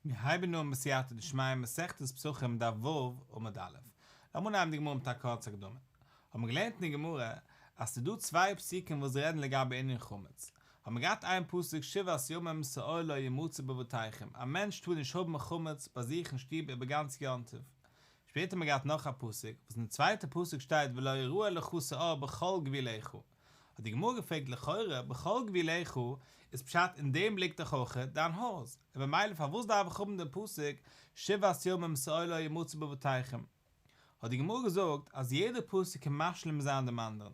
מיר הייבן אן בסייעתא דשמיא מסכת פסחים דף ו' עמוד א'. לאמיר אנהייבן די גמרא מיט א קורצע הקדמה. האבן מיר געלערנט אין די גמרא אז ס'איז דא צוויי פסוקים וואס רעדן לגבי ענין חמץ. האבן מיר געהאט איין פסוק שבעת ימים שאור לא ימצא בבתיכם, א מענטש טאר נישט האבן חמץ ביי זיך אין שטוב איבער גאנץ יום טוב. שפעטער האבן מיר געהאט נאך א פסוק, וואס אין די צווייטע פסוק שטייט ולא יראה לך שאור בכל גבולך. האט די גמרא געפרעגט לכאורה בכל גבולך איז פשט אין דעם ליגט דאך אויך דיין הויז, און במילא פארוואס דארף איך האבן דעם פסוק שבעת ימים שאור לא ימצא בבתיכם? האט די גמרא געזאגט אז יעדער פסוק קען משלים זיין דעם אנדערן,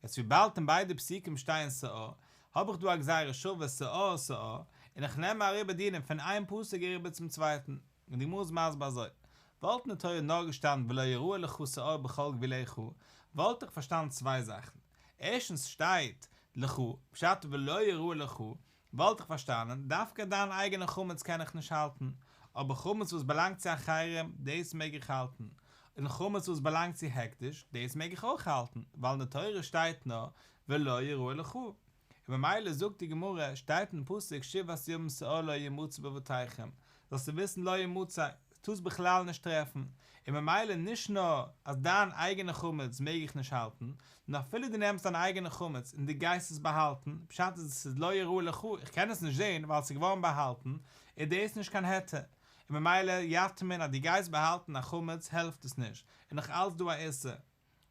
יעצט וויבאלד אין ביידע פסוקים שטייען שאור, האב איך דא א גזירה שווה שאור שאור, און איך נעם אריבער דינים פון איין פסוק אריבער צום צווייטן. און די גמרא איז מסביר אזוי, וואלט אין די תורה נאר געשטאנען ולא יראה לך שאור בכל גבולך, וואלט איך פארשטאנען צוויי זאכן, ערשטנס שטייט לך, פשט ולא יראה לך, וואלט איך פארשטאנען, דווקא דיין אייגענע חמץ קען איך נישט האלטן, אבער חמץ וואס באלאנגט צו אחרים, דאס מעג איך האלטן, און חמץ וואס באלאנגט צו הקדש, דאס מעג איך אויך האלטן, ווייל אין די תורה שטייט נאר ולא יראה לך. און ממילא זאגט די גמרא, שטייט אין פסוק שבעת ימים שאור לא ימצא בבתיכם, זאלסטו וויסן לא ימצא, טארסט בכלל נישט טרעפן, און ממילא נישט נאר אז דיין אייגענע חמץ מעג איך נישט האלטן, נאר אפילו דו נעמסט דיין אייגענע חמץ און דו גייסט עס באהאלטן, פשט איז עס איז לא יראה לך, איך קען עס נישט זען ווייל עס איז געווארן באהאלטן, איז דאס נישט קיין היתר, און ממילא יטמין אז דו גייסט באהאלטן א חמץ העלפט עס נישט, איז נאך אלץ דא א איסור.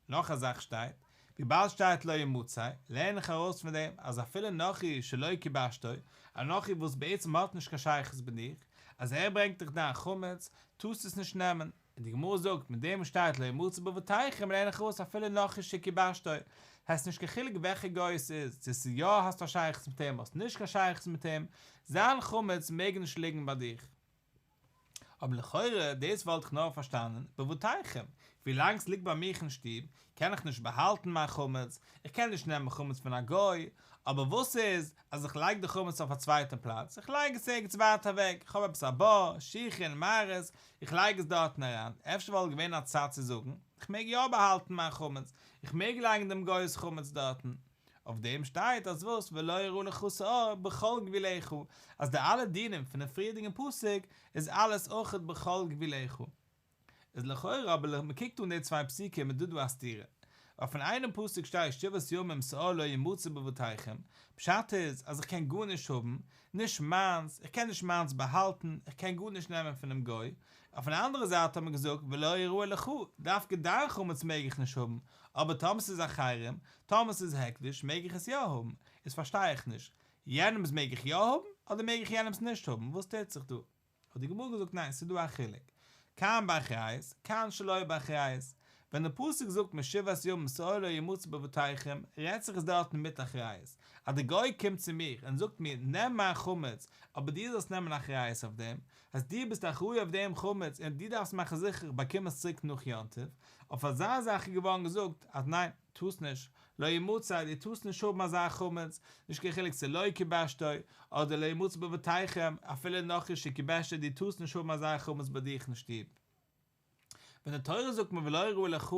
נאך א זאך שטייט, וויבאלד שטייט לא ימצא, לערן איך ארויס פון דעם אז אפילו נכרי שלא כיבשתו, א נכרי וואס בעצם האט נישט קיין שייכות מיט דיך, אז ער ברענגט דיך דיין חמץ, טארסטו עס נישט נעמען, און די גמרא זאגט מיט דעם וואס שטייט לא ימצא בבתיכם לערן איך ארויס אפילו נכרי שכיבשתו, הייסט נישט קיין חילוק וועלכע גוי עס איז, צו עס איז יא האסט א שייכות מיט אים האסט נישט קיין שייכות מיט אים, זיין חמץ מעג נישט ליגן ביי דיך. אבער לכאורה דאס וואלט איך נאר פארשטאנען בבתיכם, ווילאנג ס'ליגט ביי מיך אין שטוב קען איך נישט באהאלטן מיין חמץ, איך קען נישט נעמען חמץ פון א גוי, אבער וואס איז אז איך לייג די חמץ אויף א צווייטע פלאץ, איך לייג עס ערגעץ ווייט אוועק, איך האב עפעס א בור, שיחין, מערות, איך לייג עס דארטן אריין, אפשר וואלט געווען א צד צו זאגן, איך מעג יא באהאלטן מיין חמץ, איך מעג לייגן דעם גוי'ס חמץ דארטן. אויף דעם שטייט אז וואס ולא יראה לך שאור בכל גבולך, אז די אלע דינים פונעם פריערדיגן פסוק איז אלעס אויכעט בכל גבולך. איז לכאורה אבער מען קוקט אן די צוויי פסוקים איז דא דא א סתירה, ווייל פון איינעם פסוק שטייט שבעת ימים שאור לא ימצא בבתיכם, פשט איז אז איך קען גארנישט האבן, נישט מיינס, איך קען נישט מיינס באהאלטן, איך קען גארנישט נעמען פונעם גוי, אויפן אנדערע זייט האט מען געזאגט ולא יראה לך, דווקא דיין חמץ מעג איך נישט האבן, אבער טאמער ס'איז אחרים, טאמער ס'איז הקדש מעג איך עס יא האבן, איז פארשטיי איך נישט, יענעמס מעג איך יא האבן, אדער מעג איך יענעמס נישט האבן, וואס טוט זיך דא? האט די גמרא געזאגט ניין ס'איז דא א חילוק, כאן באחריות, כאן שלא באחריות, ווען די פסוק זאגט מיר שבעת ימים שאור לא ימצא בבתיכם, רעדט זיך עס דארטן מיט אחריות, אז די גוי קומט צו מיר און זאגט מיר נעם מיין חמץ, אבער דו זאלסט נעמען אחריות אויף דעם, אז דו ביסט אחראי אויף דעם חמץ און דו דארפסט מאכן זיכער איך באקום עס צוריק נאך יום טוב, אויף אזא זאך איז געווארן געזאגט אז ניין, טארסט נישט, לא ימצא, דו טארסט נישט האבן אזא חמץ, נישט קיין חילוק צו לא כיבשתו, אדער לא ימצא בבתיכם, אפילו נכרי שכיבשתו, דו טארסט נישט האבן אזא חמץ ביי דיך אין שטוב. ווען די תורה זאגט מיר ולא יראה לך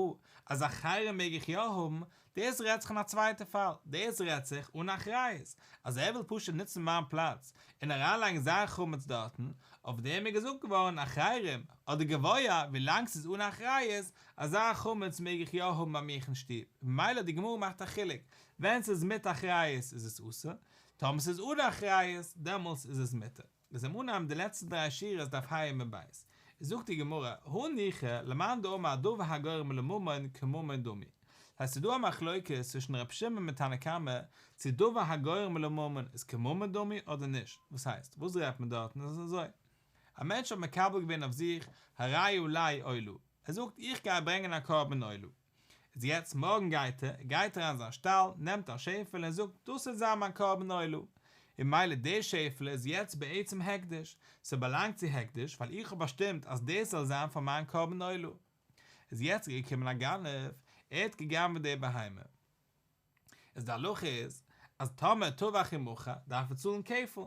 אז אחרים מעג איך יא האבן, דאס רעדט זיך אין א צווייטע פאל, דאס רעדט זיך אן אחריות, אז ער וויל פשוט נוצן מיין פלאץ און אריינלייגן זיין חמץ דארטן, אויף דעם איז געזאגט געווארן אחרים אדער גבוה ווילאנג ס'איז אן אחריות, אזא חמץ מעג איך יא האבן ביי מיך אין שטוב, ממילא די גמרא מאכט א חילוק, ווען ס'איז מיט אחריות איז עס אסור, טאמער ס'איז אן אחריות דעמאלס איז עס מותר. מיר זענען אנהייבן די לעצטע דריי שורות דף ה' עמוד ב', איז זאגט די גמרא, הניחא למאן דאמר דבר הגורם לממון כממון דמי, הייסט ס'איז דא א מחלוקת צווישן ר' שמעון מיט תנא קמא צו דבר הגורם לממון איז כממון דמי אדער נישט, וואס הייסט, וואס רעדט מען דארטן, איז אזוי, א מענטש האט מקבל געווען אויף זיך הרי עלי עולה, ער זאגט איך גיי ברענגען א קרבן עולה, איז יעצט מארגן גייט ער, גייט אריין זיין שטאל, נעמט א שעפעלע און זאגט דאס וועט זיין מיין קרבן עולה, און ממילא די שעפעלע איז יעצט בעצם הקדש, ס'באלאנגט צו הקדש ווייל איך האב באשטימט אז דאס זאל זיין פאר מיין קרבן עולה. איז יעצט געקומען א גנב, ער האט גע'גנב'עט די בהמה. איז די הלכה איז אז טאמער טבח ומכר דארף ער צאלן כפל,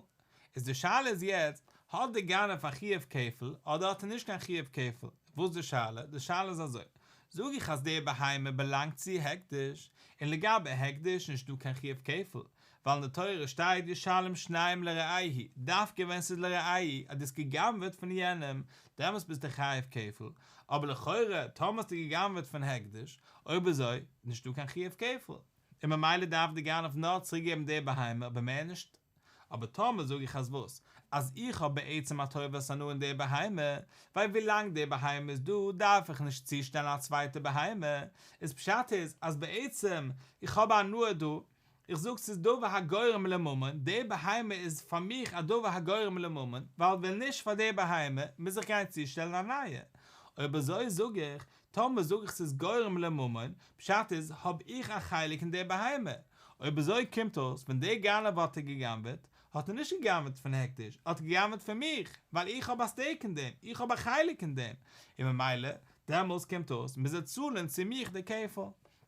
איז די שאלה איז יעצט האט די גנב א חיוב כפל אדער האט ער נישט קיין חיוב כפל, וואס די שאלה? די שאלה איז אזוי, זאג איך אז די בהמה באלאנגט צו הקדש, און לגבי הקדש נישט דא קיין חיוב כפל, ווייל אין די תורה שטייט ישלם שניים לרעהו, דווקא ווען ס'איז לרעהו אז דו האסט גע'גנב'עט פון יענעם, דעמאלטס ביסטו חייב כפל, אבער לכאורה טאמער האסטו גע'גנב'עט פון הקדש, אויב אזוי איז נישטא קיין חיוב כפל, און ממילא דארף די גנב נאר צוריקגעבן די בהמה אבער מער נישט. אבער טאמער זאג איך אז וואס? אז איך האב בעצם א טובת הנאה אין די בהמה, ווייל ווילאנג די בהמה איז דא דארף איך נישט צושטעלן א צווייטע בהמה, איז פשט איז אז בעצם איך האב א הנאה דא, איך זאג ס'איז דבר הגורם לממון, די בהמה איז פאר מיך א דבר הגורם לממון, ווייל ווען נישט פאר די בהמה מוז איך גיין צושטעלן א נייע. אויב אזוי זאג איך, טאמער זאג איך ס'איז גורם לממון, פשט איז האב איך א חלק אין די בהמה. אויב אזוי קומט אויס ווען דער גנב האט ער גע'גנב'עט, האט ער נישט גע'גנב'עט פון הקדש, ער האט גע'גנב'עט פון מיך, ווייל איך האב א סטעיק אין דעם, איך האב א חלק אין דעם, און ממילא, דעמאלס קומט אויס מוז ער צאלען צו מיך די כפל.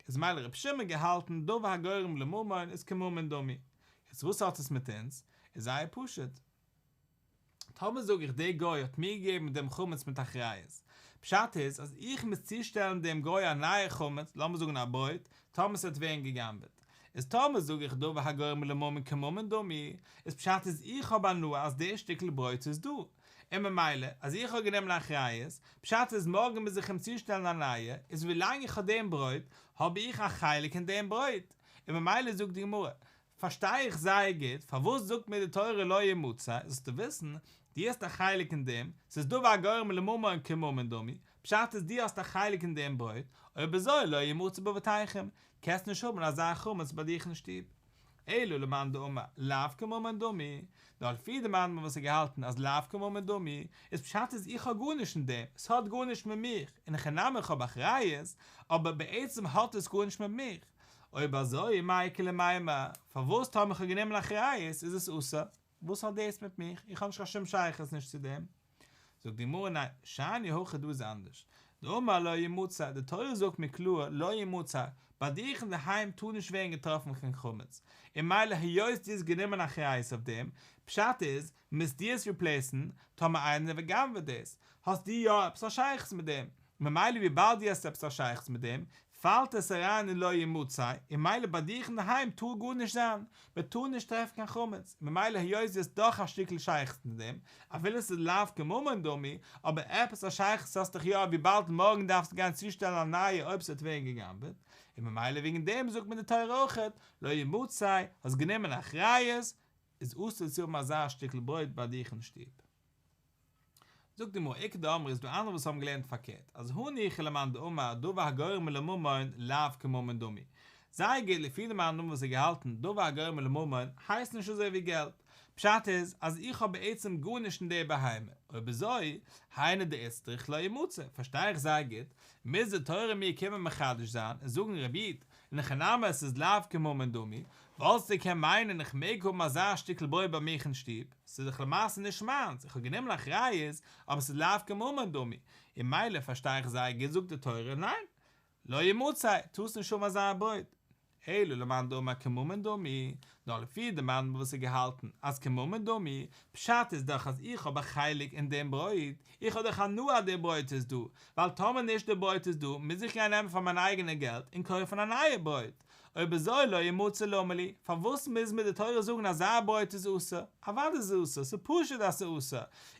איז ממילא ר' שמעון געהאלטן דבר הגורם לממון איז כממון דמי. יעצט וואס האט עס מיט אונז? איז זייער פשוט. טאמער זאג איך דער גוי האט מיר געגעבן דעם חמץ מיט אחריות, פשט איז אז איך מוז צושטעלן דעם גוי א נייע חמץ, לאמיר זאגן א ברויט, טאמער ס'וועט ווערן גע'גנב'עט. איז טאמער זאג איך דבר הגורם לממון כממון דמי, איז פשט איז איך האב הנאה אז דער שטיקל ברויט איז דא, און ממילא אז איך האב גענומען אחריות, פשט איז מארגן מוז איך אים צושטעלן א נייע, איז ווילאנג איך האב דעם ברויט, האב איך א חלק אין דעם ברויט, און ממילא זאגט די גמרא, פארשטיי איך זייער גוט, פארוואס זאגט מיר די תורה לא ימצא, זאלסטו וויסן, דו האסט א חלק אין דעם, ס'איז דבר הגורם לממון כממון דמי, פשט איז דו האסט א חלק אין דעם ברויט, אויב אזוי לא ימצא בבתיכם, קענסט נישט האבן אזא חמץ ביי דיך אין שטוב. אלא למאן דאמר לאו כממון דמי, נאר לפי די מאן דאמר וואס האט געהאלטן אז לאו כממון דמי, איז פשט איז איך האב גארנישט אין דעם, ס'האט גארנישט מיט מיך, אין הכי נמי איך האב אחריות, אבער בעצם האט עס גארנישט מיט מיך. אויב אזוי מאי איכא למימר, פארוואס טאמער איך האב גענומען אחריות איז עס אסור? וואס האט דאס מיט מיך? איך האב נישט קיין שום שייכות נישט צו דעם. זאגט די גמרא ניין, שאני הכא דא איז אנדערש, דאמר לא ימצא, די תורה זאגט מיר קלאר לא ימצא, ביי דיך אינדערהיים טאר נישט ווערן געטראפן קיין חמץ, און ממילא היות דו האסט גענומען אחריות אויף דעם, פשט איז, מוזט דו עס ריפלעיסן, טאמער איינער גנב'עט דאס, האסט דו יא עפעס א שייכות מיט דעם, ממילא וויבאלד דו האסט עפעס א שייכות מיט דעם, פאלט עס אריין אין לא ימצא, און ממילא ביי דיך אינדערהיים טאר גארנישט זיין, מען טאר נישט טרעפן קיין חמץ, ממילא היות דו האסט דאך א שטיקל שייכות מיט דעם, אפילו עס איז לאו כממון דמי, אבער עפעס א שייכות האסט דאך יא וויבאלד מארגן דארפסטו גיין צושטעלן א נייע אויב ס'וועט ווערן גע'גנב'עט, און ממילא וועגן דעם זאגט מיר די תורה אויכעט, לא ימצא, האסט גענומען אחריות, איז אסור צו האבן אזא שטיקל ברויט ביי דיך אין שטוב. זאגט די גמרא, איכא דאמרי איז דא אנדערע וואס האבן געלערנט פארקערט, אז הניחא למאן דאמר דבר הגורם לממון לאו כממון דמי. זייער גוט לפי די מאן דאמר וואס האט געהאלטן דבר הגורם לממון הייסט נישט אזוי ווי געלט, פשט איז אז איך האב בעצם גארנישט אין די בהמה, אויב אזוי היינו דאיצטריך לא ימצא, פארשטיי איך זייער גוט, מוז די תורה מיר קומען מחדש זיין און זאגן רבי איד, אין הכי נמי עס איז לאו כממון דמי, וואלסטו געקענט מיינען איך מעג האבן אזא שטיקל ברויט ביי מיך אין שטוב, ס'איז דאך למעשה נישט מיינס, איך האב גענומען אחריות, אבער ס'איז לאו כממון דמי, און ממילא פארשטיי איך זייער גוט זאגט די תורה ניין, לא ימצא, טארסט נישט האבן אזא ברויט. אלא למאן דאמר כממון דמי, נאר לפי די מאן דאמר וואס האט געהאלטן אז כממון דמי, פשט איז דאך אז איך האב א חלק אין דעם ברויט, איך האב דאך הנאה אז די ברויט איז דא, ווייל טאמער נישט די ברויט איז דא מוז איך גיין נעמען פאר מיין אייגענע געלט און קויפן א נייע ברויט, אויב אזוי לא ימצא למה לי, פארוואס מוז מיר די תורה זאגן אזא ברויט איז אסור? אוודאי איז עס אסור, ס'איז פשוט אז ס'איז אסור,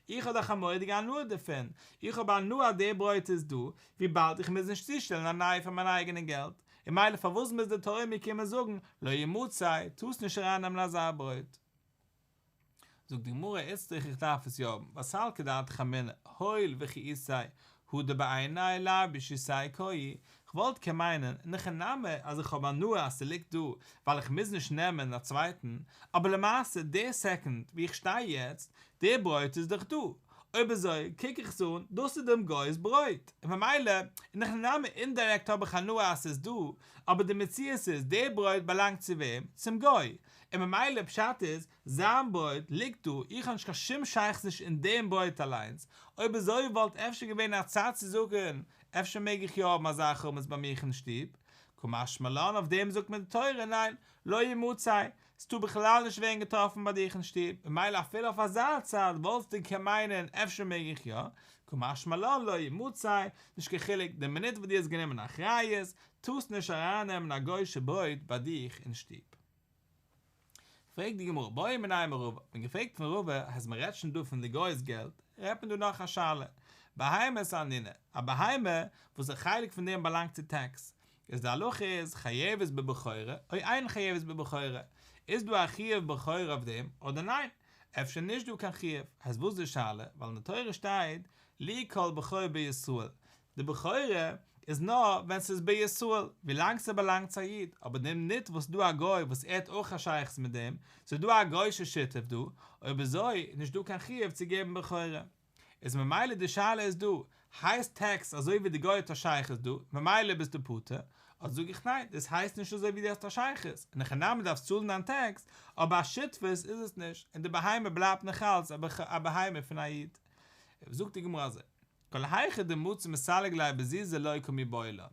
איך האב דאך א מורא'דיגע הנאה דערפון, איך האב הנאה אז די ברויט איז דא, וויבאלד איך מוז נישט צושטעלן א נייע פאר מיין אייגענע געלט, און ממילא פארוואס מוז די תורה מיר קומען זאגן לא ימצא, טארסט נישט ארייננעמען אזא ברויט? זאגט די גמרא איצטריך איך דארף עס יא האבן, ווייל סלקא דעתך אמינא, הואיל וכי איתיה הדר בעיניה לאו ברשותיה קאי, כ'וואלט קען מיינען, אין הכי נמי אז איך האב הנאה אז ס'ליגט דא ווייל איך מוז נישט נעמען א צווייטן, אבער למעשה די סעקאנד ווי איך שטיי יעצט, די ברויט איז דאך דא, אויב אזוי קוק איך עס אן, דאס איז דעם גוי'ס ברויט, און ממילא, אין הכי נמי אינדירעקט האב איך הנאה אז ס'איז דא, אבער די מציאות איז, די ברויט באלאנגט צו וועם? צום גוי, און ממילא פשט איז, זיין ברויט ליגט דא, איך האב נישט קיין שום שייכות נישט אין דעם ברויט אליינס, אויב אזוי וואלט אפשר געווען א צד צו זאגן, אפשר מעג איך יא האבן אזא חמץ ביי מיך אין שטוב, קא משמע לן אויף דעם זאגט מיר די תורה ניין, לא ימצא, ס'טאר בכלל נישט ווערן געטראפן ביי דיך אין שטוב, ממילא אפילו אויף אזא צד וואלסטו געקענט מיינען אפשר מעג איך יא, קא משמע לן לא ימצא, נישט קיין חילוק, די מינוט וואס דו האסט גענומען אחריות, טארסט נישט ארייננעמען א גוי'שע ברויט ביי דיך אין שטוב. פרעגט די גמרא, בעו מיניה מרבא, האט מען געפרעגט פון רבא אז מען רעדט שוין דא פון די גוי'ס געלט, רעדט מען דא נאך א שאלה, בהמת אהנונה, א בהמה וואס א חלק פון דעם באלאנגט צו טעקס, איז די הלכה איז חייבת בבכורה או אין חייבת בבכורה, איז דא א חיוב בכורה אויף דעם אדער ניין, אפשר נישט דא קיין חיוב, הייסט וואס די שאלה, ווייל אין די תורה שטייט לי כל בכור בישראל, די בכורה איז נאר ווען ס'איז בישראל, ווילאנג ס'באלאנגט צו א איד, אבער די מינוט וואס ס'דא א גוי וואס ער האט אויך א שייכות מיט דעם, ס'איז דא א גוי'שע שותף דא, אויב אזוי איז נישט דא קיין חיוב צו געבן בכורה. איז ממילא די שאלה איז דא, הייסט טעקס אזוי ווי די גוי האט א שייכות דא, ממילא ביסטו פטור, אדער זאג איך ניין, דאס הייסט נישט אזוי ווי דו האסט א שייכות, אין הכי נמי דארפסט צאלן דיין טעקס, אבער א שותפות איז עס נישט, און די בהמה בלייבט נאכאלץ א בהמה פון א איד. זאגט די גמרא אזוי. כל היכא דמצי מסלק ליה בזוזי לא קא מיבעיא לן.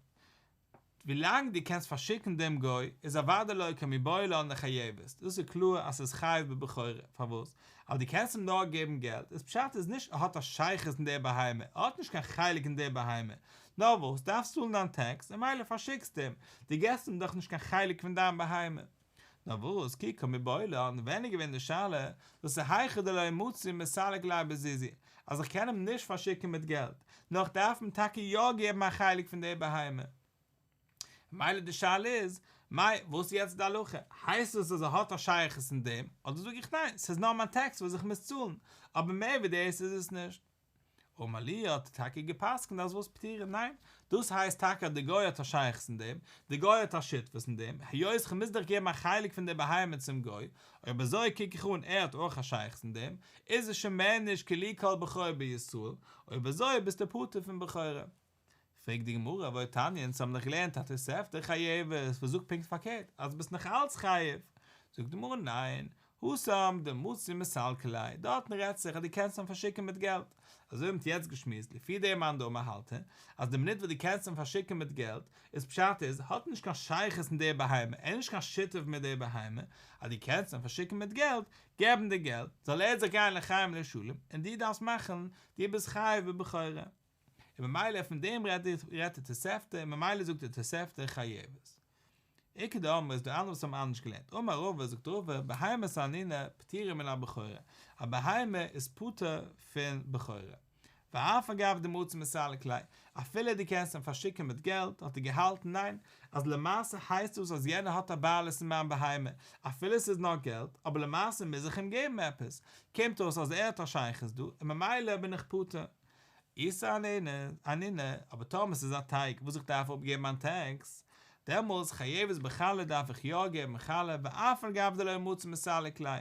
ווילאנג דו קענסט פארשיקן דעם גוי איז אוודאי לא קא מיבעיא לן דחייבת, דאס איז קלאר אז ס'איז חייב בבכורה, פארוואס? ווייל דו קענסט אים נאר געבן געלט, איז פשט איז נישט ער האט א שייכות אין דער בהמה, ער האט נישט קיין חלק אין דער בהמה, נאר וואס, דארפסט צאלן דיין טעקס און ממילא פארשיקסט אים, דו געבסט אים דאך נישט קיין חלק פון דיין בהמה. נאר וואס, כי קא מיבעיא לן, ווען איז געווען די שאלה, דאס איז היכא דלא מצי מסלק ליה בזוזי, אז איך קען אים נישט פארשיקן מיט געלט, נאר איך דארף אים טאקע יא געבן א חלק פון די בהמה. ממילא די שאלה איז, מאי, וואס איז יעצט די הלכה? הייסט עס אז ער האט א שייכות אין דעם, אדער זאג איך ניין, ס'איז נאר מיין טעקס וואס איך מוז צאלן, אבער מער ווי דאס איז עס נישט. אמר להו האט ער טאקע געפסקנט אז וואס פטורה ניין, דאס הייסט טאקע אז די גוי האט א שייכות אין דעם, די גוי האט א שותפות אין דעם, היות כ'מוז דאך געבן א חלק פון די בהמה צום גוי, אויב אזוי קוק איך אן ער האט אויך א שייכות אין דעם, איז עס שוין מער נישט כי לי כל בכור בישראל, אויב אזוי ביסטו פטור פון בכורה. פרעגט די גמרא, והתניא, אונז האבן דאך געלערנט התוספתא חייבת, וואס זאגט פונקט פארקערט, אז ביסט נאך אלץ חייב. זאגט די גמרא, ניין, התם דמצי מסלקא ליה, דארטן רעדט זיך אז דו קענסט אים פארשיקן מיט געלט. אזוי האבן מיר יעצט געשמועסט, לפי דעם מאן דאמר האלט ער, אז די מינוט וואס דו קענסט אים פארשיקן מיט געלט, איז פשט איז, האט נישט קיין שייכות אין די בהמה, ער איז נישט קיין שותף מיט די בהמה, אז דו קענסט אים פארשיקן מיט געלט, געב אים די געלט, זאל ער זיך גיין לחיים ולשלום, און דו דארפסט מאכן, דו ביסט חייב בבכורה. און ממילא פון דעם רעדט די תוספתא און ממילא זאגט די תוספתא חייבת. איכא דאמרי איז דא אנדערע וואס האבן אנדערש געלערנט, אמר רבא זאגט רבא בהמת אהנונה פטורה מן הבכורה, א בהמה איז פטור פון בכורה, ואף על גב דמצי מסלק ליה, אפילו דו קענסט אים פארשיקן מיט געלט, האט ער געהאלטן ניין, אז למעשה הייסט דאס אז יענער האט א בעלות אין מיין בהמה, אפילו ס'איז נאר געלט, אבער למעשה מוז איך אים געבן עפעס, קומט אויס אז ער האט א שייכות דא, און ממילא בין איך פטור. עיסה אהנונה, אבער טאמער ס'איז א טייג וואס איך דארף אפגעבן מיין טעקס, דעמאלס חייבת בחלה דארף איך יא געבן חלה ואף על גב דלא מצי מסלק ליה.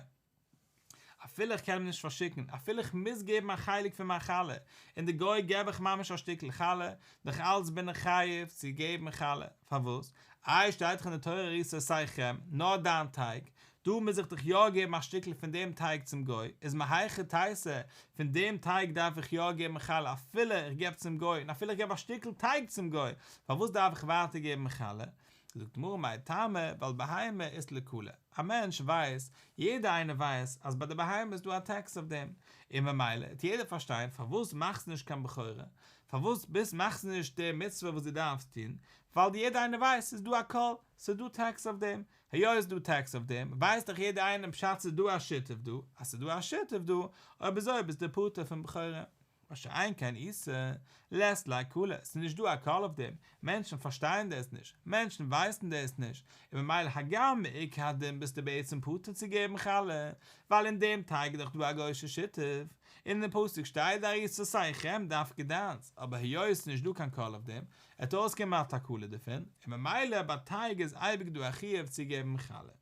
אפילו איך קען אים נישט פארשיקן, אפילו איך מוז געבן א חלק פון מיין חלה, און די גוי געב איך ממש א שטיקל חלה, נאך אלץ בין איך חייב צו געבן חלה. פארוואס? איי שטייט דאך אין די תורה עריסותיכם, נאר דיין טייג, דא מוז איך דאך יא געבן א שטיקל פון דעם טייג צום גוי, איז מהיכא תיתי, פון דעם טייג דארף איך יא געבן חלה אפילו איך געב צום גוי, און אפילו איך געב א שטיקל טייג צום גוי, פארוואס דארף איך ווייטער געבן חלה? זאגט די גמרא מאי טעמא, ווייל בהמה אית לה קלא, א מענטש ווייסט, יעדער איינער ווייסט אז ביי די בהמה איז דא א טעקס אויף דעם, און ממילא וועט יעדער פארשטיין פארוואס מאכסטו נישט קיין בכורה, פארוואס ביסט מאכסטו נישט די מצוה וואס דו דארפסט טון, ווייל יעדער איינער ווייסט ס'איז דא א קול, ס'איז דא טעקס אויף דעם, היות ס'איז דא טעקס אויף דעם, ווייסט דאך יעדער איינער פשט ס'איז דא א שותף דא, אז ס'איז דא א שותף דא, אויב אזוי ביסטו פטור פון בכורה. מה שאין כן עיסה, לית לה קלא, ס'איז נישט דא א קול אויף דעם, מענטשן פארשטייען דאס נישט, מענטשן ווייסן דאס נישט, און ממילא הגם מעיקר הדין ביסטו בעצם פטור צו געבן חלה, ווייל אין דעם טייג איז דאך דא א גוי'שע שותף, און אין פסוק שטייט עריסותיכם דווקא דיינס, אבער היות ס'איז נישט דא קיין קול אויף דעם, עט אויסקומען א תקלה דערפון, און ממילא ביי טייג איז אייביג דא א חיוב צו געבן חלה.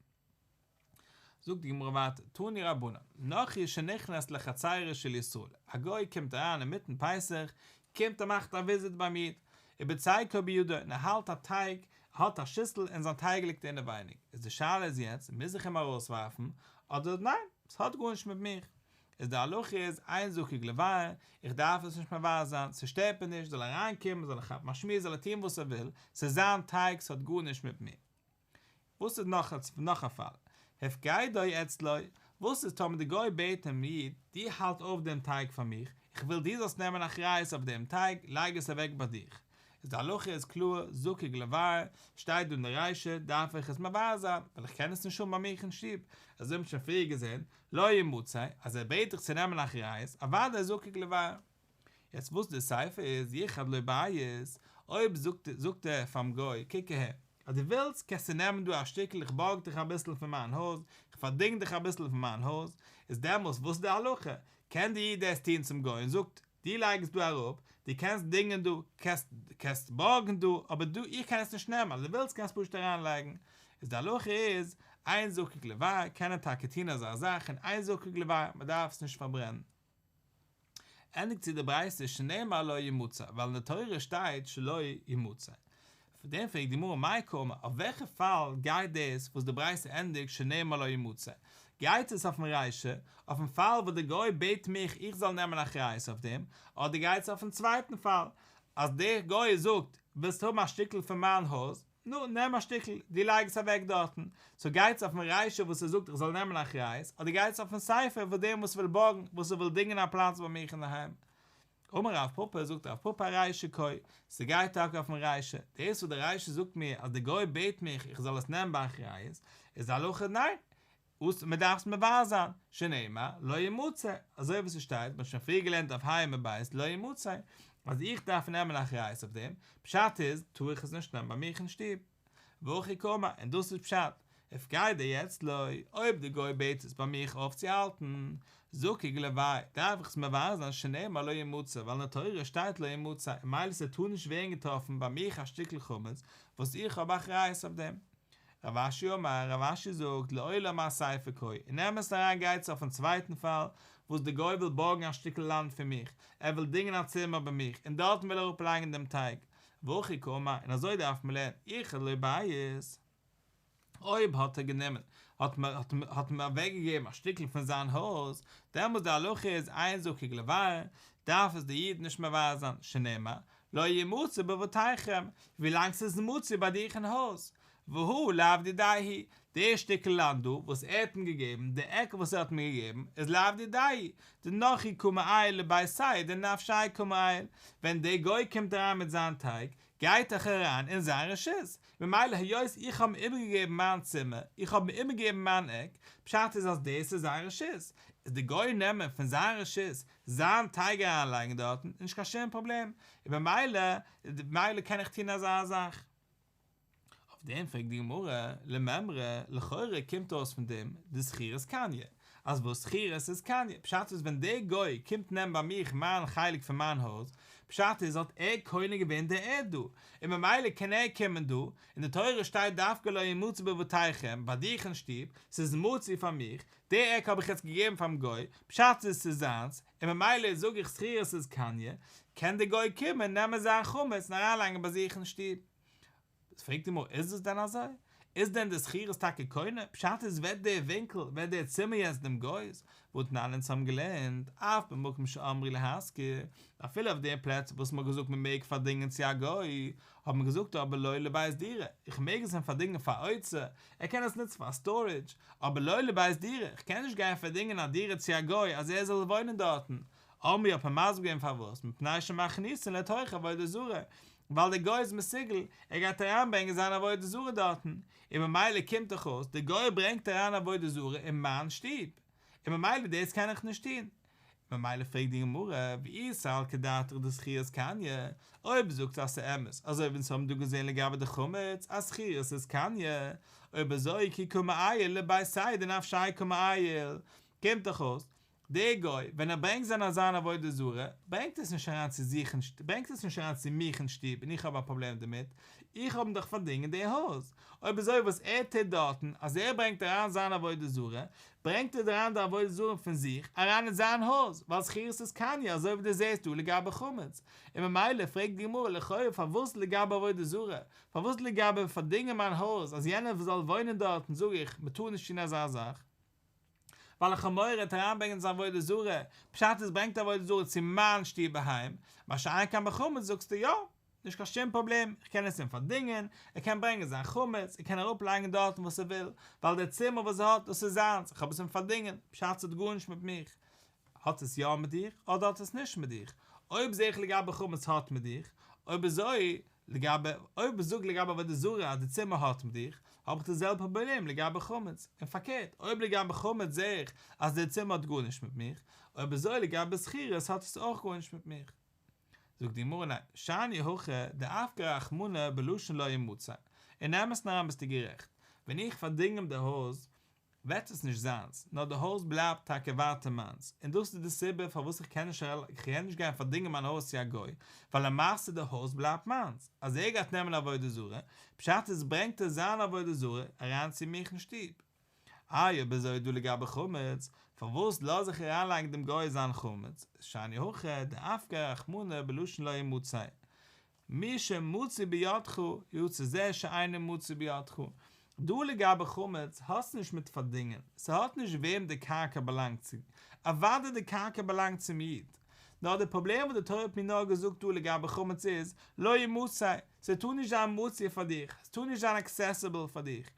זאגט די גמרא ווייטער, תנו רבנן, נכרי שנכנס לחצרו של ישראל, א גוי קומט אריין אינמיטן פסח, קומט ער מאכט א וויזיט ביים איד, ובצקו בידו, און ער האלט א טייג, ער האט א שיסל און זיין טייג ליגט אינעווייניג, איז די שאלה איז יעצט, מוז איך אים ארויסווארפן, אדער ניין, ס'האט גארנישט מיט מיך, איז די הלכה איז אין זקוק לבאר, איך דארף עס נישט מבאר זיין, ס'שטערט מיר נישט, זאל ער אריינקומען, זאל ער כאפן א שמועס, זאל ער טון וואס ער וויל, ס'איז זיין טייג, ס'האט גארנישט מיט מיר. וואס איז נאך נאך א פאל? הפקדו אצלו, וואס איז טאמער די גוי בעט דעם איד, דו האלט אויף דעם טייג פאר מיך, איך וויל דו זאלסט נעמען אחריות אויף דעם טייג, לייג עס אוועק ביי דיך. איז די הלכה איז קלאר, זקוק לבער, שטייט דא אין די רישא, דארף איך עס מבער זיין, ווייל איך קען עס נישט האבן ביי מיך אין שטוב, אזוי האט מען שוין פריער געזען, לא ימצא, אז ער בעט דיך צו נעמען אחריות, אוודאי זקוק לבער. יעצט וואס די סיפא איז, יחד לו בית, אויב זאגט זאגט ער פארן גוי, קוק אהער, אז דו ווילסט קענסטו נעמען דא א שטיקל איך בארג דיך אביסל פון מיין הויז, איך פארדינג דיך אביסל פון מיין הויז, איז דעמאלס וואס איז די הלכה? קען די איד דאס טון צום גוי און זאגט, דו לייג עס דא אראפ, דו קענסט דינגען דא, קענסט קענסט בארגן דא, אבער דא איך קען עס נישט נעמען, אז דו ווילסט קענסט פשוט אריינלייגן. איז די הלכה איז, אין זקוק לבער, קען ער טאקע טון אזא זאך און אין זקוק לבער, מען דארף עס נישט פארברענען. ענדיגט צו די ברייתא שנאמר לא ימצא, ווייל אין די תורה שטייט שלא ימצא. אויף דעם פרעגט די גמרא מאי קאמר, אויף וועלכע פאל גייט דאס וואס די ברייתא ענדיגט שנאמר לא ימצא? גייט עס אויפן רישא, אויפן פאל וואס די גוי בעט מיך איך זאל נעמען אחריות אויף דעם, אדער גייט עס אויפן צווייטן פאל, אז דער גוי זאגט ווילסט האבן א שטיקל פון מיין הויז, נו, נעם א שטיקל, דו לייג עס אוועק דארטן. סאו גייט עס אויפן רישא וואס ער זאגט איך זאל נעמען אחריות, אדער גייט עס אויפן סיפא וואס דעם וואס וויל בארגן, וואס ער וויל דינגען א פלאץ ביי מיך אינדערהיים. אמר רב פפא, זאגט רב פפא ארישא קאי, ס'גייט טאקע אויפן רישא, דאס וואס די רישא זאגט מיר אז די גוי בעט מיך איך זאל עס נעמען באחריות, איז די הלכה ניין, וואס מען דארף עס מבער זיין, שנאמר לא ימצא, אזוי ווי ס'שטייט, מ'האט שוין פריער געלערנט דף ה' עמוד ב', לא ימצא, אז איך דארף נעמען אחריות אויף דעם, פשט איז, טאר איך עס נישט נעמען ביי מיך אין שטוב. והכי קאמר, און דאס איז פשט, הפקידא אצלו, אויב די גוי בעט עס ביי מיך אויפצוהאלטן, זקוק לבער, דארף איך עס מבער זיין שנאמר לא ימצא, ווייל אין די תורה שטייט לא ימצא, און ממילא ס'טאר נישט ווערן געטראפן ביי מיך א שטיקל חמץ וואס איך האב אחריות אויף דעם. רב אשי אמר, רב אשי זאגט, לעולם אסיפא קאי, אין אמת אריין גייט עס אויפן צווייטן פאל, וואס די גוי וויל בארגן א שטיקל לאנד פון מיך, ער וויל דינגען א צימער ביי מיך, און דארטן וויל ער אראפלייגן דעם טייג, והכי קאמר, און אזוי דארף מען לערנען, איחד לו בית. אויב האט ער גענומען, האט מען האט מען אוועקגעגעבן א שטיקל פון זיין הויז, דעמאלס די הלכה איז אין זקוק לבער, דארף עס די איד נישט מבער זיין, שנאמר, לא ימצא בבתיכם, ווילאנג ס'איז מצוי ביי דיך אין הויז, והא לאו דידיה הוא, די שטיקל לאנד דא וואס ער האט אים געגעבן, די עק וואס ער האט מיר געגעבן, איז לאו דידיה הוא, דנכרי קא מעייל לביתיה דנפשיה קא מעייל, ווען דער גוי קומט אריין מיט זיין טייג, גייט דאך אריין אין זיין רשות, ממילא היות איך האב אים איבערגעגעבן מיין צימער, איך האב אים איבערגעגעבן מיין עק, פשט איז אז דאס איז זיין רשות, איז די גוי נעמען פון זיין רשות זיין טייג אריינלייגן דארטן איז נישט קיין שום פראבלעם, און במילא במילא קען איך טון אזא זאך. אויף דעם פרעגט די גמרא, למימרא, לכאורה קומט אויס פון דעם דשכירות קניא, אז וואס שכירות איז קניא, פשט איז ווען דער גוי קומט נעמען ביי מיך מיין חלק פון מיין הויז, פשט איז האט ער קונה געווען די ערד דא, און ממילא קען ער קומען דא, אין די תורה שטייט דווקא לא ימצא בבתיכם, ביי דיך אין שטוב, ס'איז מצוי פאר מיך, די עק האב איך יעצט געגעבן פאר'ן גוי, פשט איז ס'איז זיינס, און ממילא זאג איך שכירות איז קניא, קען דער גוי קומען נעמען זיין חמץ און אריינלייגן ביי זיך אין שטוב. פרעגט די גמרא, איז דאס דען אזוי? איז דען די שכירות טאקע קונה? פשט איז ווערט דער ווינקל, ווערט דער צימער יעצט דעם גוי'ס? והתנן אונז האבן געלערנט, אף במקום שאמרו להשכיר, אפילו אויף די פלעצער וואס מ'האט געזאגט מ'מעג פארדינגען צו א גוי, האט מען געזאגט אבער לא לבית דירה, איך מעג עס אים פארדינגען פאר אוצר, ער קען עס נוצן פאר סטארעדזש, אבער לא לבית דירה, איך קען נישט גיין פארדינגען א דירה צו א גוי אז ער זאל וואוינען דארטן, אמרו האט מען מסביר געווען פארוואס, מפני שמכניסין לתוכה עבודה זרה, ווייל דער גוי איז מסוגל, ער גייט אריינברענגען זיין עבודה זרה דארטן, און ממילא קומט דאך אויס, דער גוי ברענגט אריין עבודה זרה אין מיין שטוב, און ממילא דאס קען איך נישט טון. ממילא פרעגט די גמרא, ואי סלקא דעתך דשכירות קניא, אויב זאגסטו אז ס'איז אמת, אזוי ווי אונז האבן דא געזען לגבי די חמץ, אז שכירות איז קניא, אויב אזוי כי קא מעייל לביתיה דנפשיה קא מעייל, קומט דאך אויס, דער גוי, ווען ער ברענגט זיין זיין עבודה זרה, ברענגט עס נישט אריין צו זיך אין שטוב, ברענגט עס נישט אריין צו מיך אין שטוב און איך האב א פראבלעם דערמיט, איך האב אים דאך פארדינגען די הויז, אויב אזוי וואס ער טוט דארטן, אז ער ברענגט אריין זיין עבודה זרה, ברענגט ער אריין די עבודה זרה פון זיך אריין אין זיין הויז, ווייל שכירות איז קניא, אזוי ווי דו זעסט דא לגבי חמץ, און ממילא פרעגט די גמרא לכאורה פארוואס לגבי עבודה זרה, פארוואס לגבי פארדינגען מיין הויז אז יענער זאל וואוינען דארטן זאג איך מ'טאר נישט טון אזא זאך, ווייל איך האב מורא ער וועט אריינברענגען זיין עבודה זרה, פשט איז ברענגט עבודה זרה צו מיין שטוב אהיים, מה שאין כן ביי חמץ זאגסטו יא, נישט קיין שום פראבלעם, איך קען עס אים פארדינגען, ער קען ברענגען זיין חמץ, ער קען אראפלייגן דארטן וואס ער וויל, ווייל דער צימער וואס ער האט דאס איז זיינס, איך האב עס אים פארדינגען, פשט ס'האט גארנישט מיט מיך. האט עס יא מיט דיך, אדער האט עס נישט מיט דיך? אויב זעה איך לגבי חמץ האט מיט דיך, אויב אזוי. לגבי, אויב איך זאג לגבי עבודה זרה אז די צימער האט מיט דיך, האב איך די זעלבע פראבלעם לגבי חמץ, און פארקערט, אויב לגבי חמץ זע איך אז די צימער האט גארנישט מיט מיך, אויב אזוי לגבי שכירות האט עס אויך גארנישט מיט מיך. זאגט די גמרא ניין, שאני הכא דאפקיה רחמנא בלשון לא ימצא, אין אמת'ן אריין ביסטו גערעכט, ווען איך פארדינג אים די הויז, ווערט עס נישט זיינס, נאר די הויז בלייבט טאקע ווייטער מיינס, און דאס איז די סיבה פארוואס איך קען נישט איך קען נישט גיין פארדינגען מיין הויז צו א גוי, ווייל למעשה די הויז בלייבט מיינס, אז ער גייט נעמען עבודה זרה, פשט איז ברענגט ער זיין עבודה זרה אריין צו מיך אין שטוב. איי אויב אזוי דא לגבי חמץ, פארוואס לאז איך אריינלייגן דעם גוי זיין חמץ, שאני הכא דאפקיה רחמנא בלשון לא ימצא, מי שמצוי בידך יצא זה שאינו מצוי בידך, דא לגבי חמץ האסט נישט מיט פארדינגען, ס'האט נישט וועם די קרקע באלאנגט צו, אוודאי די קרקע באלאנגט צום איד, נאר די פראבלעם וואס די תורה האט מיר נאר געזאגט דא לגבי חמץ איז, לא ימצא, ס'טאר נישט זיין מצוי פאר דיך, ס'טאר נישט זיין עקסעסיבל פאר דיך,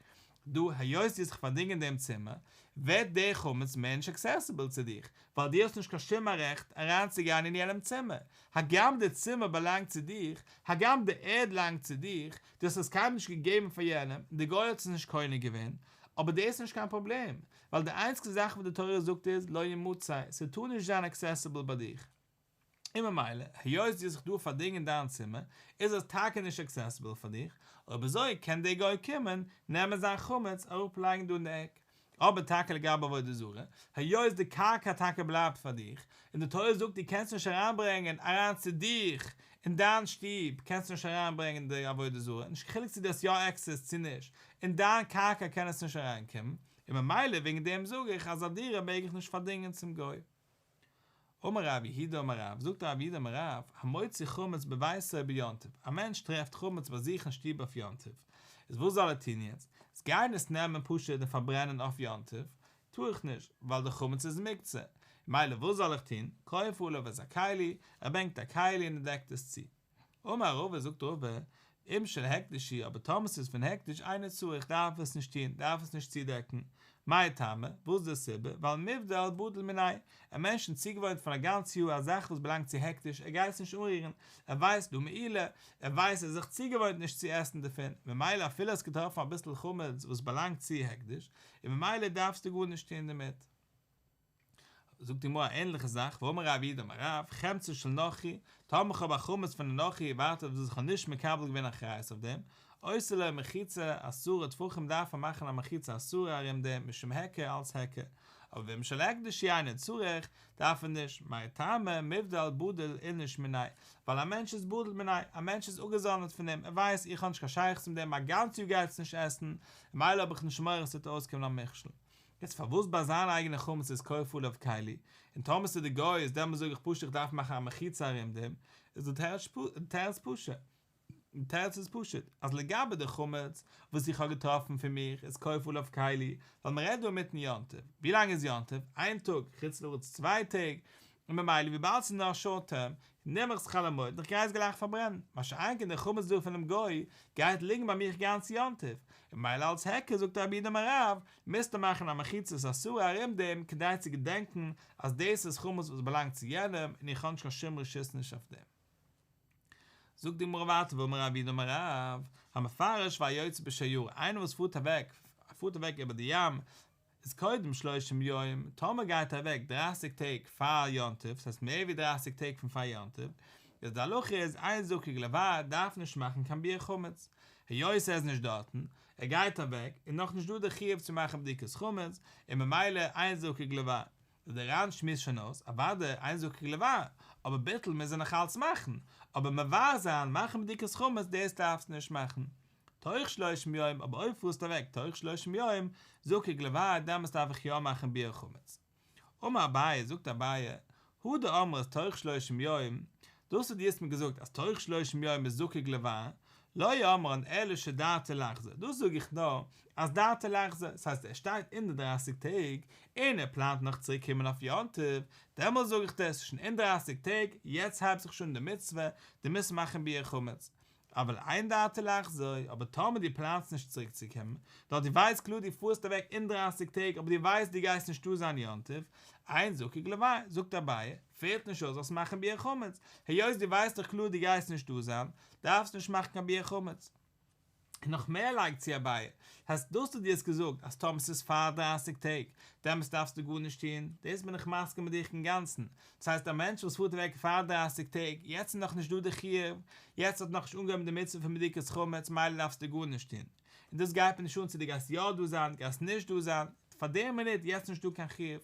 דא היות דו האסט זיך פארדינגען דעם צימער, ווערט דער חמץ מער נישט עקסעסיבל צו דיך, ווייל דו האסט נישט קיין שום רעכט אריינצוגיין אין יענעם צימער, הגם די צימער באלאנגט צו דיך, הגם די ערד לאנגט צו דיך, דו האסט עס קיינמאל נישט געגעבן פאר יענעם, און די גוי האט עס נישט קונה געווען, אבער דאס איז נישט קיין פראבלעם, ווייל די איינציגסטע זאך וואס די תורה זאגט איז לא ימצא, ס'טאר נישט זיין עקסעסיבל ביי דיך. און ממילא, היות דו האסט זיך דא פארדינגען דיין צימער, איז עס טאקע נישט עקסעסיבל פאר דיך, אויב אזוי קען דער גוי קומען, נעמען זיין חמץ, אראפלייגן דא אין די עק. אבער טאקע לגבי עבודה זרה, היות די קרקע טאקע בלייבט פאר דיך, און די תורה זאגט דו קענסט נישט אריינברענגען אריין צו דיך אין דיין שטוב קענסטו נישט אריינברענגען די עבודה זרה, נישט קיין חילוק צו דו האסט יא עקסעס צו נישט, אין דיין קרקע קען עס נישט אריינקומען, און ממילא וועגן דעם זאג איך אז א דירה מעג איך נישט פארדינגען צום גוי. אמר רב יהודה אמר רב, זאגט רב יהודה אמר רב, המוציא חמץ בביתו ביום טוב, א מענטש טרעפט חמץ ביי זיך אין שטוב אויף יום טוב, איז וואס זאל ער טון יעצט? עס גיין עס נעמען פשוט און פארברענען אויף יום טוב, טאר איך נישט, ווייל די חמץ איז מוקצה, מילא וואס זאל איך טון? כופה עליו את הכלי, ער ברענגט א כלי און ער דעקט עס צו. אמר רבא זאגט רבא, אם של הקדש הוא, אבער טאמער ס'איז פון הקדש אינו צריך, דארף עס נישט טון, דארף עס נישט צודעקן, מאי טעמא, וואס איז די סיבה, ווייל מיבדל בדיל מיניה, א מענטש איז צוגעוואוינט פון א גאנץ יאר א זאך וואס באלאנגט צו הקדש, ער גייט עס נישט אנרירן, ער ווייסט דא מעילה, ער ווייסט ער איז זיך צוגעוואוינט נישט צו עסן דערפון, ממילא אפילו האסט געטראפן אביסל חמץ וואס באלאנגט צו הקדש, און ממילא דארפסטו גארנישט טון דערמיט. זאגט די גמרא א ענליכע זאך, ואמר רב יהודה אמר רב, חמצו של נכרי, טאמער איך האב א חמץ פון א נכרי ווייטער וואס איך האב נישט מקבל געווען אחריות אויף דעם, עושה לו מחיצה עשרה טפחים דארף ער מאכן א מחיצה עשרה ארום דעם משום היכר אלס היכר, אבער ואם של הקדש הוא אינו צריך, דארף ער נישט, מאי טעמא, מיבדל בדיל איניש מיניה, ווייל א מענטש איז בדיל מיניה, א מענטש איז אפגעזונדערט פון דעם, ער ווייסט איך האב נישט קיין שייכות מיט דעם, א גאנץ יאר גייט עס נישט עסן, ממילא האב איך נישט מורא עס וועט אויסקומען א מכשול. יעצט פארוואס ביי זיין אייגענע חמץ איז כופה עליו כלי, און טאמער ס'איז די גוי'ס דעמאלס זאג איך פשוט איך דארף מאכן א מחיצה ארום דעם, איז די תירוץ פשוט, די תירוץ איז פשוט, אז לגבי די חמץ וואס איך האב געטראפן פון מיך איז כופה עליו כלי, ווייל מ'רעדט דא אינמיטן יום טוב, ווי לאנג איז יום טוב? איין טאג, חוץ לארץ צוויי טעג, און ממילא וויבאלד ס'איז נאר שארט טערם, נעם איך עס חול המועד און איך גיי עס גלייך פארברענען, מה שאין כן די חמץ דא פונעם גוי גייט ליגן ביי מיך גאנץ יום טוב, און ממילא אלס היכר זאגט רב יהודה אמר רב, מוזטו מאכן א מחיצת עשרה ארום דעם כדי צו געדענקן אז דאס איז חמץ וואס באלאנגט צו יענעם און איך האב נישט קיין שום רשות נישט אויף דעם. זאגט די גמרא ווייטער ואמר רב יהודה אמר רב, המפרש והיוצא בשיירה, איינער וואס פארט אוועק, פארט אוועק איבער די ים, איז קודם שלושים יום, טאמער גייט ער אוועק דרייסיג טעג פאר יום טוב, ס'הייסט מער ווי דרייסיג טעג פון פאר יום טוב, איז די הלכה איז אין זקוק לבער דארף נישט מאכן קיין ביעור חמץ, היות ער איז נישט דארטן, ער גייט אוועק, איז נאך נישט דא די חיוב צו מאכן בדיקת חמץ, און ממילא אין זקוק לבער. איז דער ר"ן שמועסט שוין אויס, אוודאי אין זקוק לבער, אבער ביטול מוז ער נאך אלץ מאכן, אבער מבער זיין, מאכן בדיקת חמץ דאס דארפסטו נישט מאכן. תוך שלושים יום, אבער אויב פארסטו אוועק תוך שלושים יום, זקוק לבער, דעמאלס דארף איך יא מאכן ביעור חמץ. אמר אביי, זאגט אביי, הא דאמרת תוך שלושים יום, דאס וואס דו האסט מיר געזאגט אז תוך שלושים יום איז זקוק לבער, לא אמרן אלא שדעתו לחזור, דאס זאג איך נאר אז דעתו לחזור, ס'הייסט ער שטייט אין די דרייסיג טעג, און ער פלאנט נאך צוריק קומען אויף יום טוב, דעמאלס זאג איך דיר עס איז שוין אין דרייסיג טעג, יעצט הייבט זיך שוין די מצוה, דו מוזט מאכן ביעור חמץ. אבל אין דעתו לחזור, אבער טאמער דו פלאנסט נישט צוריק צו קומען, נאר דו ווייסט קלאר דו פארסט אוועק אין דרייסיג טעג אבער דו ווייסט דו גייסט נישט דא זיין יום טוב, אין זקוק לבער, זאגט אביי, פעלט נישט אויס זאלסט מאכן ביעור חמץ, היות דו ווייסט דאך קלאר דו גייסט נישט דא זיין, דארפסט נישט מאכן קיין ביעור חמץ. און נאך מער לייגט צו אביי, הייסט דאס וואס דו האסט געזאגט אז טאמער ס'איז פאר דרייסיג טעג, דעמאלטס דארפסטו גארנישט טון, דאס בין איך מסכים מיט דיך אינגאנצן, דאס הייסט א מענטש וואס פארט אוועק פאר דרייסיג טעג, יעצט איז נאכנישט דא די חיוב, יעצט האט נאכנישט אנגעהויבן די מצוה פון בדיקת חמץ מילא דארפסטו גארנישט טון, און דאס גייט מיר נישט אן צו דו גייסט יא דא זיין, גייסט נישט דא זיין, פאר די מינוט יעצט נישט דא קיין חיוב.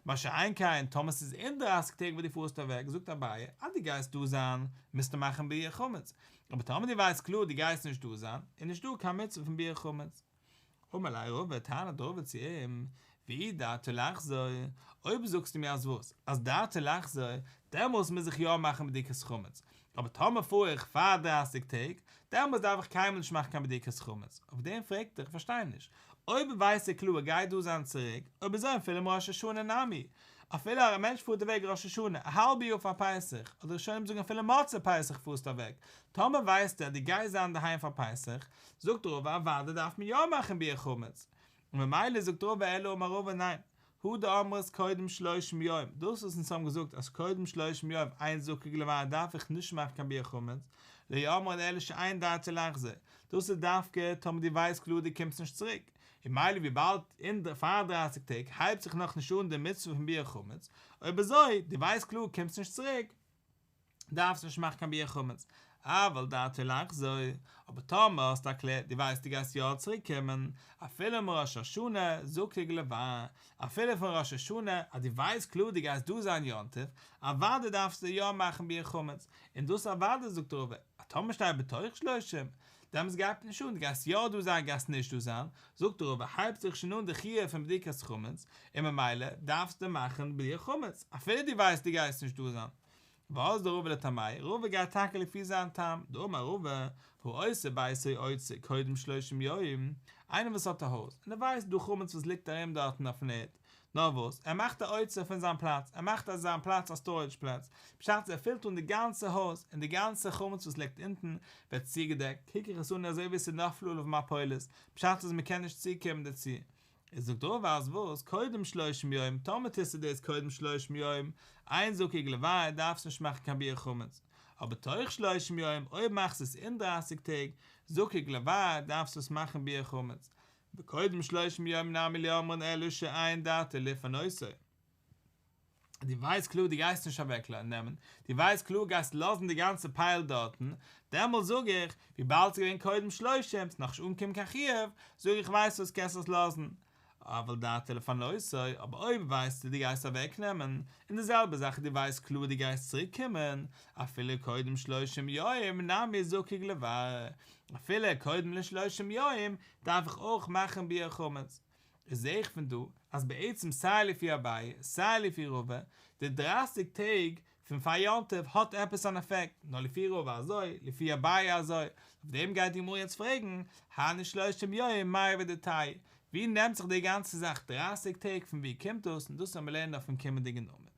מה שאין כן טאמער ס'איז אין דרייסיג טעג וואס דו פארסט אוועק, זאגט אביי, אז דו גייסט דא זיין, מוזטו מאכן ביעור חמץ, אבער טאמער דו ווייסט קלאר דו גייסט נישט דא זיין, איז נישט דא קיין מצוה פון ביעור חמץ. אמר ליה רבא, טענה'ט רבא צו אים, ואי דעתו לחזור, אויב זאגסטו מיר אז וואס? אז דעתו לחזור, דעמאלס מוז איך יא מאכן בדיקת חמץ, אבער טאמער פאר איך פאר דרייסיג טעג, דעמאלס דארף איך קיינמאל נישט מאכן קיין בדיקת חמץ, אויף דעם פרעגט ער, איך פארשטיי נישט, אויב ווייסט ער קלאר ער גייט דא זיין צוריק, אויב אזוי אפילו מראש השנה נמי, אפילו א מענטש פארט אוועק ראש השנה, א האלבע יאר פאר פסח, אדער ראשונים זאגן אפילו מוצאי פסח פארסטו אוועק, טאמער ווייסט ער אז דו גייסט זיין אינדערהיים פאר פסח, זאגט רבא אוודאי דארף מען יא מאכן ביעור חמץ, און ממילא זאגט רבא אלא אמר רבא ניין, הא דאמרת קודם שלושים יום, דאס וואס אונז האבן געזאגט אז קודם שלושים יום אין זקוק לבער דארף איך נישט מאכן קיין ביעור חמץ, לא אמרן אלא שאין דעתו לחזור, דאס איז דווקא טאמער דו ווייסט קלאר דו קומסט נישט צוריק, און ממילא וויבאלד אין פאר דרייסיג טעג הייבט זיך נאכנישט אן די מצוה פון ביעור חמץ, אויב אזוי דו ווייסט קלאר קומסט נישט צוריק, דארפסט נישט מאכן קיין ביעור חמץ, אבל דעתו לחזור, אבער טאמער האסטו א קלער, דו ווייסט דו גייסט יא צוריק קומען, אפילו מראש השנה זקוק לבער, אפילו פון ראש השנה, אז דו ווייסט קלאר דו גייסט דא זיין יום טוב, אוודאי דארפסטו יא מאכן ביעור חמץ, און דאס אוודאי זאגט רבא, אז טאמער שטייט בתוך שלושים, דעמאלטס גייט נישט אן, דו גייסט יא דא זיין גייסט נישט דא זיין, זאגט רבא הייבט זיך שוין אן די חיוב פון בדיקת חמץ, און ממילא דארפסטו מאכן ביעור חמץ, אפילו דו ווייסט דו גייסט נישט דא זיין. ואזדא רבא לטעמיה, רבא גייט טאקע לפי זיין טעם, דאמר רבא, העושה ביתו אוצר קודם שלושים יום, איינער וואס האט א הויז, און ער ווייסט דא חמץ וואס ליגט ארום דארטן אויפן ערד, נאר וואס, ער מאכט א אוצר פון זיין פלאץ, ער מאכט אז זיין פלאץ א סטארעדזש פלאץ, פשט איז ער פילט אן די גאנצע הויז, און די גאנצע חמץ וואס ליגט אונטן ווערט צוגעדעקט, קוק איך עס אן אזוי ווי עס איז נפלה עליו מפולת, פשט איז מען קען נישט צוקומען דערצו. איז זאגט רבא אז וואס, קודם שלושים יום, טאמער טוסטו דאס קודם שלושים יום, אין זקוק לבער, דארפסט נישט מאכן קיין ביעור חמץ, אבער תוך שלושים יום, אויב מאכסטו עס אין דרייסיג טעג, זקוק לבער, דארפסטו עס מאכן ביעור חמץ. וקודם שלושים יום נמי לא אמרן אלא שאין דעתו לפנותו. דו ווייסט קלאר דו גייסט נישט אוועק נעמען, דו ווייסט קלאר גייסט לאזן די גאנצע פייל דארטן, דעמאלס זאג איך, וויבאלד ס'איז געווען קודם שלושים, ס'איז נאכנישט אנגעקומען קיין חיוב, זאג איך ווייסט וואס קענסט עס לאזן. אבל דעתו לפנותו, אבער אויב ווייסטו דו גייסט אוועק נעמען, און די זעלבע זאך דו ווייסט קלאר דו גייסט צוריק קומען, אפילו קודם שלושים יום נמי זקוק לבער, אפילו קודם לשלושים יום דארף איך אויך מאכן ביעור חמץ. איז זעה איך פון דא אז בעצם סיי לפי אביי סיי לפי רבא די דרייסיג טעג פון פאר יום טוב האט עפעס אן עפעקט, נאר לפי רבא אזוי לפי אביי אזוי, אויף דעם גייט די גמרא יעצט פרעגן, הני שלושים יום מאי עבידתייהו, ווי נעמט זיך די גאנצע זאך דרייסיג טעג פון ווי קומט דאס און דאס וועלן מיר לערנען אויפן קומענדיגן עמוד.